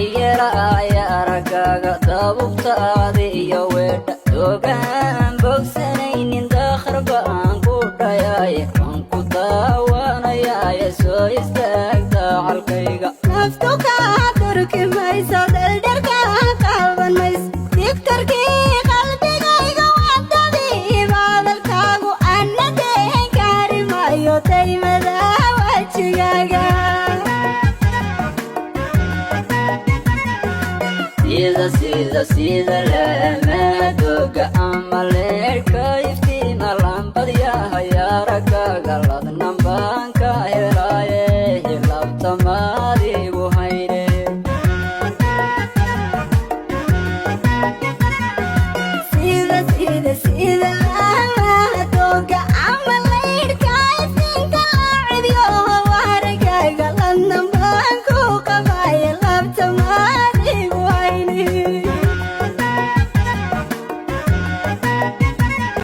Yeelaya araggaaga, daabubtaada iyo weedha doogaan bogsanaynin, daakharba aan ku dhayaaye, waan ku daawanayaaye, soo istaag daacalkayga. Naftu kaa durki mayso, daldharkaa qaaban mayso, digtarkii qalbigayga wadadii baadalkaagu, anna deen kaari maayo daymada wejigaaga. Sida sida sida leemaadoga ama leerhka iftiima lambadyahay araggaaga, ladnan baan ka helaaye, hilabtamaadi